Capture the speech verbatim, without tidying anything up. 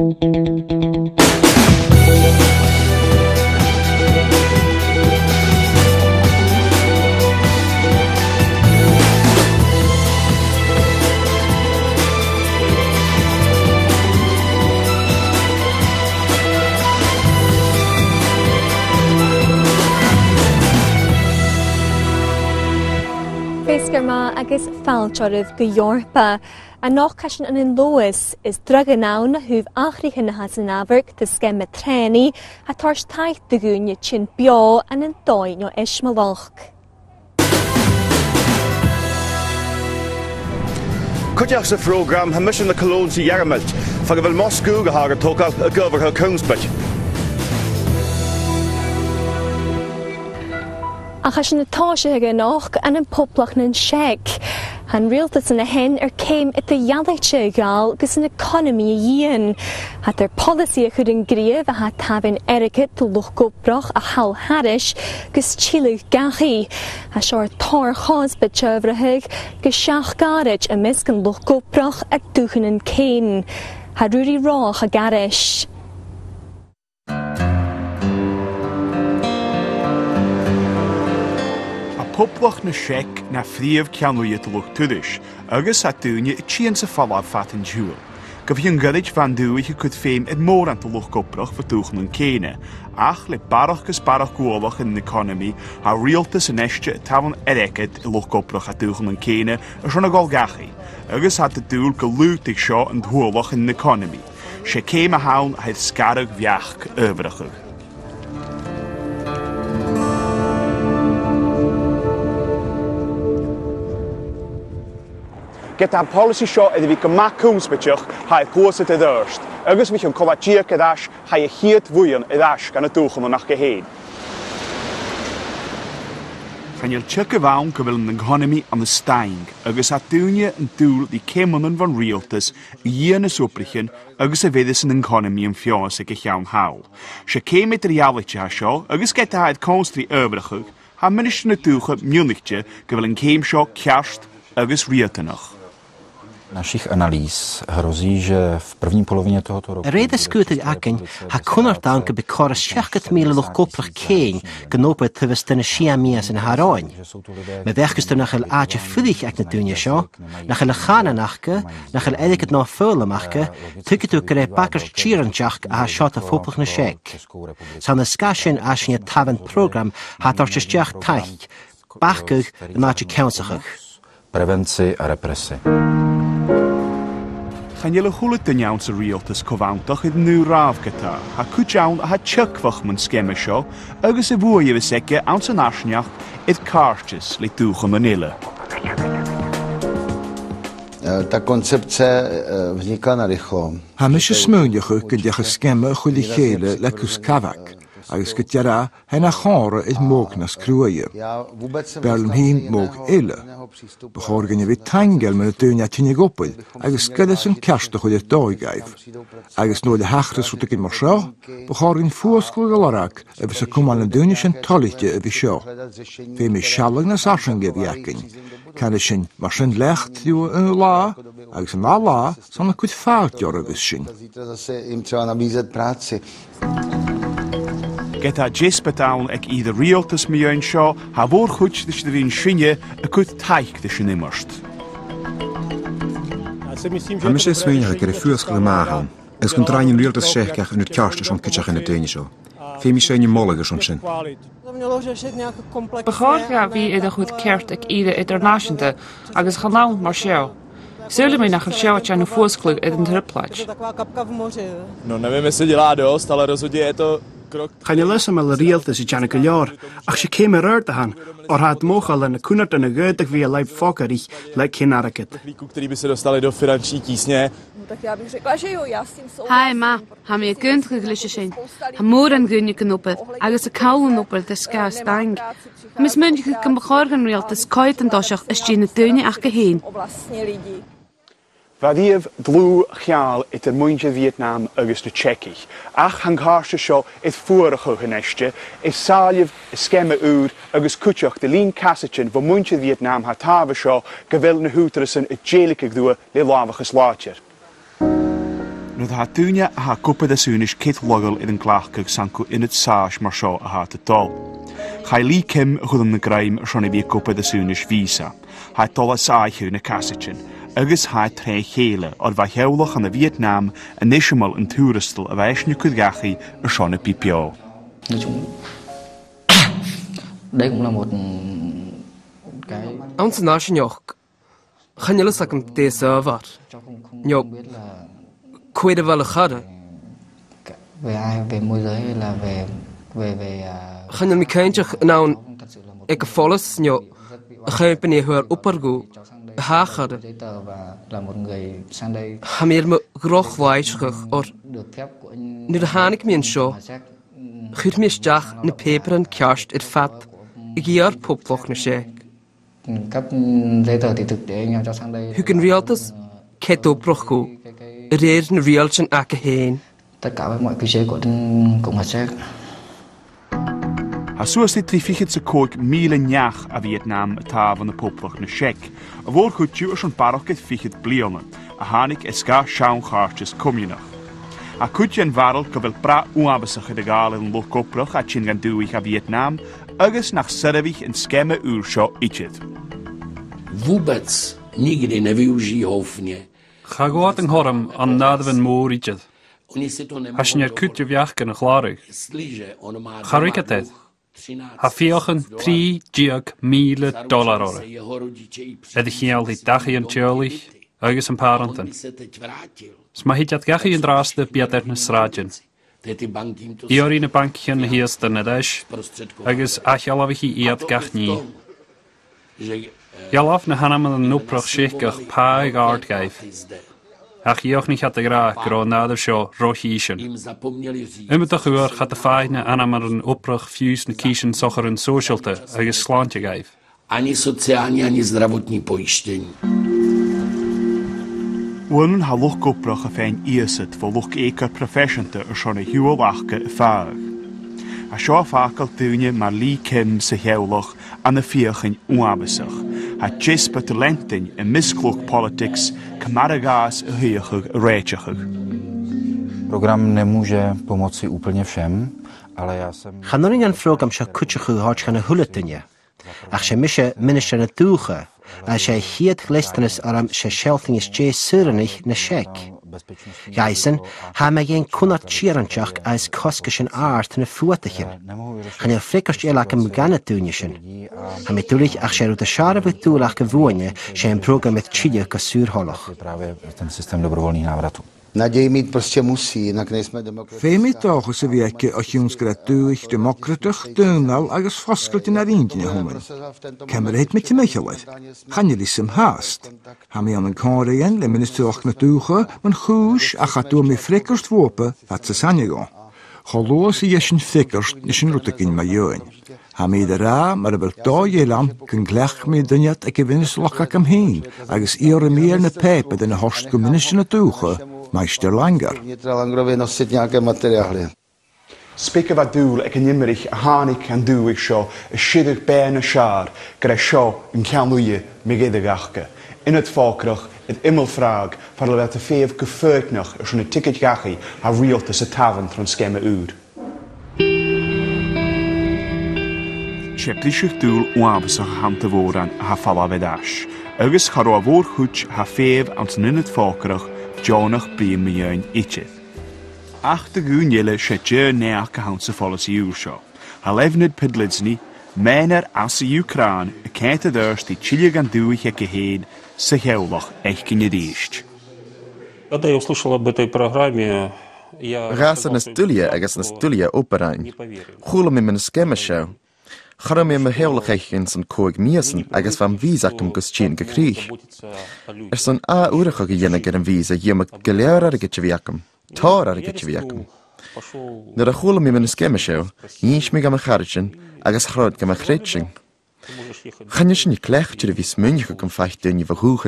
Feasgar math agus fàilte oirbh gu Eòrpa. A-nochd tha sinn ann an Leòdhas, is dragh a th' ann a thaobh atharraichean a tha san amharc do sgeama trèanaidh, a' toirt taic do dhaoine tighinn beò ann an dòigh neo-eisimeileach. Cuideachd sa phrògram, tha mise na cologne sa Ghearmailt, far a bheil Moscú gu h-àraid a' togail a' ghabhail connspaidean. Ach tha sinn a' tòiseachadh a-nochd ann am Poblachd na Seic. Tha an riaghaltas an sin air ceum eadar-dhealaichte a ghabhail gus an eaconamaidh a dhìon. Tha iad air poileasaidh a chur an gnìomh a tha a' tabhann airgead do luchd-obrach a thall thairis gus tilleadh dhachaigh. Tha seo air tòrr chonnspaidean a bhruidhinn gu seachd àraid am measg an luchd-obrach a' dùthchainn an ceum. Tha Ruairidh Rotha ag aithris. Tha Poblachd na Seic na prìomh cheann-uidhe do luchd-turais, agus tha daoine a' tighinn 's a' falbh fad an t-siubhail. Gu bhith an goirid bha an dùthaich a' cur feum air mòran de luchd-obrach bho dhùthchannan cèin. Ach le barrachd is barrachd uallach air an eaconamaidh, tha an riaghaltas a-niste a' tabhann airgead do luchd-obrach à dùthchannan cèin airson a dhol dhachaigh, agus tha iad an dùil gun lùghdaich seo an t-uallach air an eaconamaidh. 'S e ceum a th' ann a tha air sgaradh bheachd adhbharachadh. Ged a tha am poileasaidh seo air a bhith gu math connspaideach, tha e a' gluasad air adhart, agus bho chionn cola-deug air ais, tha e a' chiad bhuidheann air ais dha na dùthchannan aca fhèin. Chan eil teagamh ann gu bheil an eaconamaidh ann an staing, agus tha daoine an dùil ri ceumannan bhon riaghaltas a dhìon is obraichean agus a bhith air an eaconamaidh am feabhas aig a' cheann thall. 'S e ceum eadar-dhealaichte a tha seo, agus ged a tha e air connspaid adhbharachadh, tha Ministear na Dùthcha mionnaichte gu bheil an ceum seo ceart agus riatanach. Našich analýz hrozí, že v první polovině tohoto roku... A rèir na sgrùdadh againn, tha cunnart ann gum bi còrr is seachdad mìle luchd-obrach cèin gun obair taobh a-staigh nan sia mìosan a tha romhainn. Ma bheachdaicheas tu nach eil àite-fuirich aig na daoine seo, nach eil a' chànan aca, nach eil airgead no foghlam aca, tuigidh tu gur e bagairt tèarainteachd a tha seo do Phoblachd na Seic. 'S ann air sgàth sin a tha sinn a' tabhann prògram a tha a' toirt a-steach taic, bacadh an àite-ceannsachadh. Prevenci a represi. Chan eil a h-uile duine anns an riaghaltas co-bhanntach air an aon ràmh ge-tà. Tha cuid ann a tha teagmhach mun sgeama seo agus a' bhuaidh a bhios aige anns an fharsaingeachd air càirdeas le dùthchannan eile. E, ta koncepce, e, vznikla narychlo. Tha mise a' smaoineachadh gun deach an sgeama a chur ri chèile le cus cabhaig, agus gu dearbh tha e na chomharra air modh nas cruaidhe. B' fheàrr leam fhìn modh eile. Bu chòir dhuinn a bhith taingeil mu na daoine a tha a' tighinn gu obair agus sgilean ceart a chur air dòigh dhaibh. Agus nuair a thachras rudeigin mar seo, bu chòir dhuinn fuasgladh a lorg a bhios a' cumail nan daoine sin toilichte a bhith seo. Feumaidh sealladh nas fharsainge a bhith againn. Canaidh sinn mar sin leat riutha aon latha, agus an ath latha 's ann a' cur fàilte oirbh is sinn. Zítra zase jim třeba nabízet práci. Ged a tha deasbad ann aig ìre riaghaltas mu dheidhinn seo, tha a' mhòr-chuid ris na bhios sinne a' cur taic ris an iomairt. Tha mise a' smaoineachadh gur e fuasgladh math a th' ann, agus gun do rinn an riaghaltas Seiceach an rud ceart airson cuideachadh nan daoine seo. Feumaidh sinn a' moladh airson sin. Bu chòir dha bhith air a chur ceart aig ìre eadar-nàiseanta, agus chan ann mar seo. Saoilidh mi nach eil seo a' dèanamh fuasgladh air an trioblaid. No, nevím, jestli dělá dost, ale rozhodně je to krok. Chan eil fhios agam a bheil an riaghaltas a' dèanamh gu leòr, ach 's e ceum air adhart a th' ann, oir tha iad mothachail air na cunnartan a dh'fhaodadh a bhith a' leum fògarraich le cion-airgid. Uprchlíků, kteří by se dostali do finanční tísně. No tak já bych řekla, že jo, já s tím souhlasím. Tha e math, tha mi ag aontachadh leis a sin. Tha mòran dhaoine gun obair, agus a' call an obair air sgàth staing. Tha mi a' smaoineachadh gum bu chòir dhan riaghaltas coimhead an toiseach às dèidh na daoine aca fhèin. Bha riamh dlùth-cheangal eadar muinntir Bhietnam agus na Tseicich, ach tha an càirdeas seo air fuarachadh a-niste, air sàillibh an sgeama ùr agus cuideachd de linn casaidean bho mhuinntir Bhietnam a tha a' tàmh an seo gu bheil na h-ùghdarrasan a' dèiligeadh riutha le làmhachas làidir. Nuair a tha daoine a tha ag obair às aonais cead laghail air an glacadh 's ann gu ionad sàis mar seo a tha iad a' dol. Chaidh Lee Kim a chur ann an grèim airson a bhith ag obair às aonais visa. Tha i a' dol às àicheadh na casaidean, agus tha i troimh-a-chèile, oir bha a theaghlach ann am Vietnam an eisimeil an tuarastail a bha esan a' cur dhachaigh airson a bhith beò. Nói chung đây cũng là một cái Anns an fharsaingeachd, chan eil fhios agam dè as adhbhar, no cò air a bheil a' chara. Về ai, về môi giới hay là về, về, về, à, Chan eil mi cinnteach an ann aig a' phoileas no a' chompanaidh a fhuair obair dhomh a tha a' chara. Giấy tờ và là một người sang đây Tha mi air mo dhroch-làimhseachadh oir được phép của anh nuair a thàinig mi an seo, chuir mi a-steach na pàipearan ceart air fad a dh'iarr Poblachd na Seic. Cấp giấy tờ thị thực để anh em cháu sang đây. Thug an riaghaltas cead obrach dhomh, a rèir na riaghailtean aca fhèin. Tất cả với mọi quy chế của Cộng hòa Séc. Tha suas ri trì fichead 's a còig mìle neach à Vietnam a' tàmh ann am Poblachd na Seic, a' mhòr-chuid dhiubh airson barrachd air fichead bliadhna, a thàinig air sgàth seann chàirdeas comannach. Tha cuid den bharail gu bheil brath uabhasach air a ghabhail air an luchd-obrach a' tighinn dhan dùthaich à Vietnam, agus nach soirbhich an sgeama ùr seo idir. Vůbec nikdy nevyužijí houfně. Cha ghabh iad an cothrom ann an àireamhan mòr idir. Tha sinn air cuid de bheachdan a chlàradh. Cha ruig iad air. Tha fiachan trì deug mìle dollar orra, air a cheangal ri dachaigh an teaghlaich agus am pàrantan. 'S ma thèid iad dhachaigh an-dràsta, bidh iad air na sràidean. Iarraidh na bancaichean na h-ìosdan air ais, agus ath-shealbhaichidh iad gach nì. Dhealbh na h-ainmeannan-obrach Seiceach pàigheadh àrd dhaibh. Ach dhìochuimhnich iad ag ràdh gun robh an àireamh seo ro chìsean. Iomadach uair cha do phàigh na h-ainmeannan-obrach fiù 's na cìsean sochairean sòisealta agus slàinte dhaibh. Ani sociální, ani zdravotní pojištění. Uaireannan tha luchd-obrach a' faighinn iasad bho luchd-eucoir proifeiseanta airson an t-siubhal aca a phàigheadh. Tha seo a' fàgail daoine mar Lee Kim 's a theaghlach ann am fiachan uabhasach. Tha deasbad a' leantainn am measg luchd-poilitigs, ciamar a ghabhas a shuidheachadh a rèiteachadh. Program nemůže pomoci úplně všem, ale já jsem Chan urrainn dhan phrògram seo cuideachadh a thoirt dhan a h-uile duine. Ach 's e mise Ministear na Dùthcha, agus 's e a' chiad dhleastanas orm 's e sealltainn às dèidh saoranaich na Seic. Dhaibhsan, tha mi a' faighinn cunnart tèarainteachd agus cosgaisean àrd na fuadaichean. Chan eil freagairt eile agam dha na daoine sin. Tha mi duilich, ach 's e rud as fheàrr a bhiodh dùil aca bhuainne, 's e am prògram air tilleadh gu saor-thoileach. Ten systém dobrovolných návratů. Naději mít prostě musí, jinak nejsme demokratická Feumaidh dòchas a bhith aige o chionn 's gur e dùthaich deamocratach, daonnail agus fosgailte nar inntinn a th' annainn. Ciamar a thèid mi timcheall air? Chan eil fhios agam fhathast. Tha mi ann an còmhradh le Ministrealachd na Dùthcha mun chùis ach cha d' fhuair mi freagairt bhuapa fhad 's as aithne dhomh. Cho luath 's a dh'èist sinn freagairt, nì sinn rudeigin mu dheidhinn. Tha mi air a ràdh mar a bheil dòigh eile ann gun cleachd mi an duine aig a' mhinistear agam fhìn, agus iarraidh mi air na pàipearan a thoirt gu Ministear na Dùthcha, Maighstir Langer. Ministra Langerovi nosit nějaké materiály. 'S beag a bha dùil aig an imrich a thàinig dhan dùthaich seo a' sireadh beatha nas fheàrr gur e seo an ceann-uidhe mu dheireadh aca. Ionad fògrach air iomall Phràg far a bheil iad a' feitheamh gu foighidneach airson an tiogaid dhachaigh a tha an riaghaltas a' tabhann tron sgeama ùr. 'S e briseadh-dùil uabhasach a th' ann do mhòran a tha a' falbh air ais, agus cha robh a' mhòr-chuid a tha a' feitheamh anns an ionad fògrach deònach bruidhinn mu dheidhinn idir. Ach do dhaoine eile, 's e deagh naidheachd a th' anns a' phoileasaidh ùr seo. Tha Leonid Pidlizny, mèanair às a' Ucràin, a' coimhead air adhart ri tilleadh dhan dùthaich aige fhèin 's a theaghlach fhaicinn a-rithist. Когда я услышал об этой программе, я Dh'fhàs e nas duilghe agus nas duilghe obair ann. Chuala mi mun sgeama seo. Cha robh mi air mo theaghlach fhaicinn son còig mìosan agus bha am visa agam gus tighinn gu crìch. Airson ath-ùrachadh a dhèanamh air a' visa, dh'fheumadh gu leòr airgid a bhith agam. Tòrr airgid a bhith agam. Nuair a chuala mi mun sgeama seo, dh'inns mi dha mo charaidean agus chrom iad dha mo chreidsinn. Chan eil sinn cleachdte ri bhith a' smaoineachadh gum faic daoine bho dhùthchannan